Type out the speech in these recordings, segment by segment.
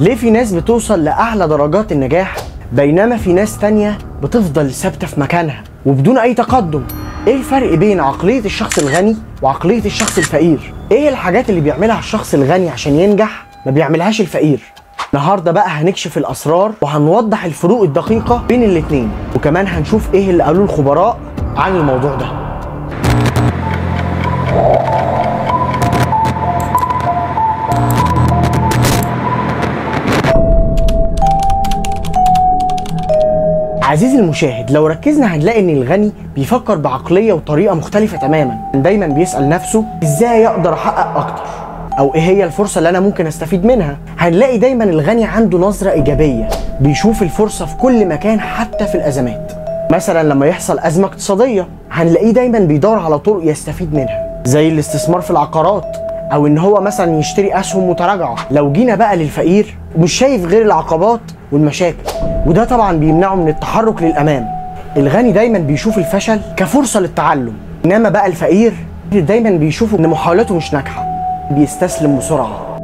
ليه في ناس بتوصل لأعلى درجات النجاح بينما في ناس تانية بتفضل ثابتة في مكانها وبدون أي تقدم؟ إيه الفرق بين عقلية الشخص الغني وعقلية الشخص الفقير؟ إيه الحاجات اللي بيعملها الشخص الغني عشان ينجح ما بيعملهاش الفقير؟ النهارده بقى هنكشف الأسرار وهنوضح الفروق الدقيقة بين الاتنين، وكمان هنشوف إيه اللي قالوه الخبراء عن الموضوع ده. عزيزي المشاهد، لو ركزنا هنلاقي ان الغني بيفكر بعقلية وطريقة مختلفة تماما. دايما بيسأل نفسه ازاي اقدر احقق اكتر، او ايه هي الفرصة اللي انا ممكن استفيد منها. هنلاقي دايما الغني عنده نظرة ايجابية، بيشوف الفرصة في كل مكان حتى في الازمات. مثلا لما يحصل ازمة اقتصادية هنلاقيه دايما بيدور على طرق يستفيد منها، زي الاستثمار في العقارات، او ان هو مثلا يشتري اسهم متراجعة. لو جينا بقى للفقير مش شايف غير العقبات والمشاكل، وده طبعا بيمنعه من التحرك للامام. الغني دايما بيشوف الفشل كفرصه للتعلم، انما بقى الفقير دايما بيشوف ان محاولاته مش ناجحة، بيستسلم بسرعة.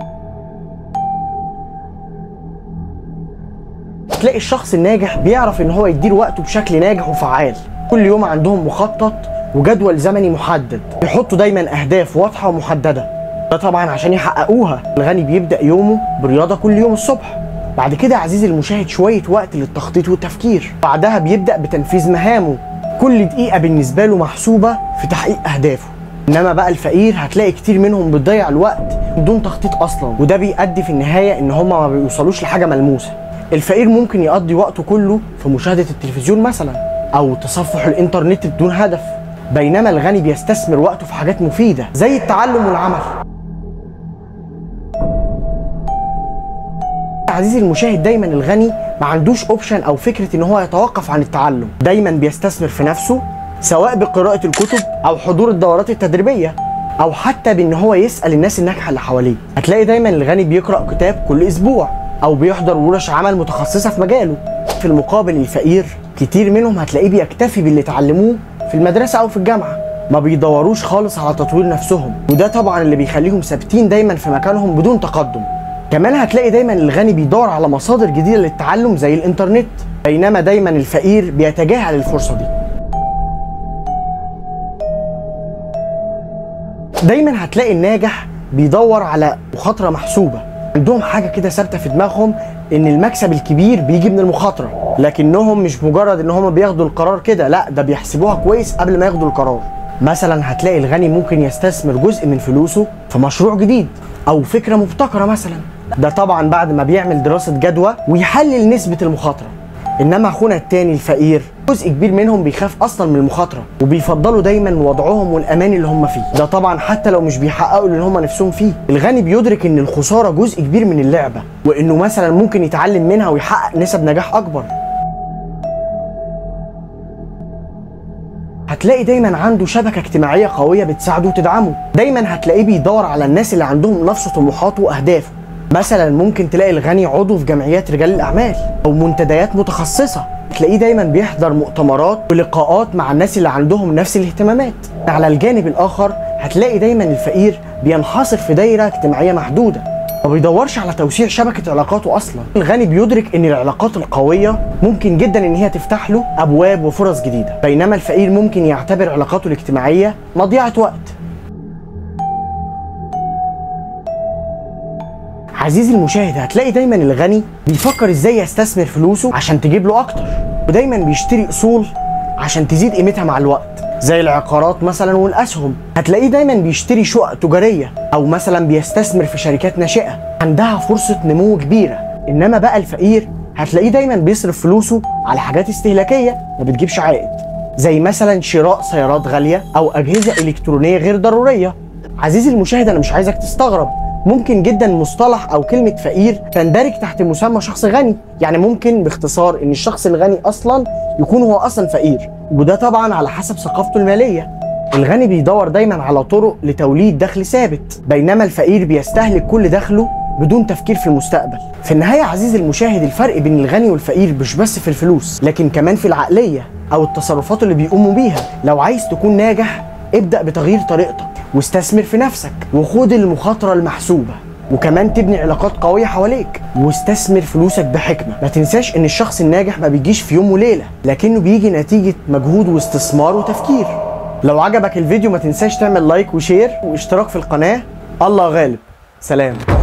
تلاقي الشخص الناجح بيعرف ان هو يدير وقته بشكل ناجح وفعال. كل يوم عندهم مخطط وجدول زمني محدد، بيحطوا دايما اهداف واضحة ومحددة، ده طبعا عشان يحققوها. الغني بيبدأ يومه برياضة كل يوم الصبح، بعد كده عزيزي المشاهد شوية وقت للتخطيط والتفكير، بعدها بيبدأ بتنفيذ مهامه. كل دقيقة بالنسبة له محسوبة في تحقيق أهدافه. إنما بقى الفقير هتلاقي كتير منهم بتضيع الوقت بدون تخطيط أصلا، وده بيؤدي في النهاية إن هما ما بيوصلوش لحاجة ملموسة. الفقير ممكن يقضي وقته كله في مشاهدة التلفزيون مثلا، أو تصفح الإنترنت بدون هدف، بينما الغني بيستثمر وقته في حاجات مفيدة زي التعلم والعمل. عزيزي المشاهد، دايما الغني ما عندوش option او فكرة ان هو يتوقف عن التعلم، دايما بيستثمر في نفسه، سواء بقراءة الكتب او حضور الدورات التدريبية، او حتى بان هو يسال الناس الناجحة اللي حواليه. هتلاقي دايما الغني بيقرا كتاب كل اسبوع، او بيحضر ورش عمل متخصصة في مجاله. في المقابل الفقير كتير منهم هتلاقيه بيكتفي باللي اتعلموه في المدرسة او في الجامعة، ما بيدوروش خالص على تطوير نفسهم، وده طبعا اللي بيخليهم ثابتين دايما في مكانهم بدون تقدم. كمان هتلاقي دايما الغني بيدور على مصادر جديدة للتعلم زي الانترنت، بينما دايما الفقير بيتجاهل الفرصة دي. دايما هتلاقي الناجح بيدور على مخاطرة محسوبة، عندهم حاجة كده ثابتة في دماغهم ان المكسب الكبير بيجي من المخاطرة، لكنهم مش مجرد ان هم بياخدوا القرار كده، لا ده بيحسبوها كويس قبل ما ياخدوا القرار. مثلا هتلاقي الغني ممكن يستثمر جزء من فلوسه في مشروع جديد او فكرة مبتكرة مثلا، ده طبعا بعد ما بيعمل دراسة جدوى ويحلل نسبة المخاطرة. انما اخونا التاني الفقير جزء كبير منهم بيخاف اصلا من المخاطرة، وبيفضلوا دايما وضعهم والامان اللي هم فيه، ده طبعا حتى لو مش بيحققوا اللي هم نفسهم فيه. الغني بيدرك ان الخسارة جزء كبير من اللعبة، وانه مثلا ممكن يتعلم منها ويحقق نسب نجاح اكبر. هتلاقي دايما عنده شبكة اجتماعية قوية بتساعده وتدعمه، دايما هتلاقيه بيدور على الناس اللي عندهم نفس طموحاته واهدافه. مثلا ممكن تلاقي الغني عضو في جمعيات رجال الاعمال او منتديات متخصصة، تلاقيه دايما بيحضر مؤتمرات ولقاءات مع الناس اللي عندهم نفس الاهتمامات. على الجانب الاخر هتلاقي دايما الفقير بينحصر في دايرة اجتماعية محدودة، ما بيدورش على توسيع شبكة علاقاته اصلا. الغني بيدرك ان العلاقات القوية ممكن جدا ان هي تفتح له ابواب وفرص جديدة، بينما الفقير ممكن يعتبر علاقاته الاجتماعية مضيعة وقت. عزيزي المشاهد، هتلاقي دايما الغني بيفكر ازاي يستثمر فلوسه عشان تجيب له اكتر، ودايما بيشتري اصول عشان تزيد قيمتها مع الوقت زي العقارات مثلا والاسهم. هتلاقيه دايما بيشتري شقق تجارية، او مثلا بيستثمر في شركات ناشئة عندها فرصة نمو كبيرة. انما بقى الفقير هتلاقيه دايما بيصرف فلوسه على حاجات استهلاكية ما بتجيبش عائد، زي مثلا شراء سيارات غالية او اجهزة الكترونية غير ضرورية. عزيزي المشاهد، انا مش عايزك تستغرب، ممكن جدا مصطلح او كلمة فقير تندرج تحت مسمى شخص غني، يعني ممكن باختصار ان الشخص الغني اصلا يكون هو اصلا فقير، وده طبعا على حسب ثقافته المالية. الغني بيدور دايما على طرق لتوليد دخل ثابت، بينما الفقير بيستهلك كل دخله بدون تفكير في المستقبل. في النهاية عزيزي المشاهد، الفرق بين الغني والفقير مش بس في الفلوس، لكن كمان في العقلية او التصرفات اللي بيقوموا بيها. لو عايز تكون ناجح ابدأ بتغيير طريقتك، واستثمر في نفسك، وخد المخاطرة المحسوبة. وكمان تبني علاقات قوية حواليك، واستثمر فلوسك بحكمه. ما تنساش ان الشخص الناجح ما بيجيش في يوم وليلة، لكنه بيجي نتيجة مجهود واستثمار وتفكير. لو عجبك الفيديو ما تنساش تعمل like و share واشتراك في القناة. الله غالب، سلام.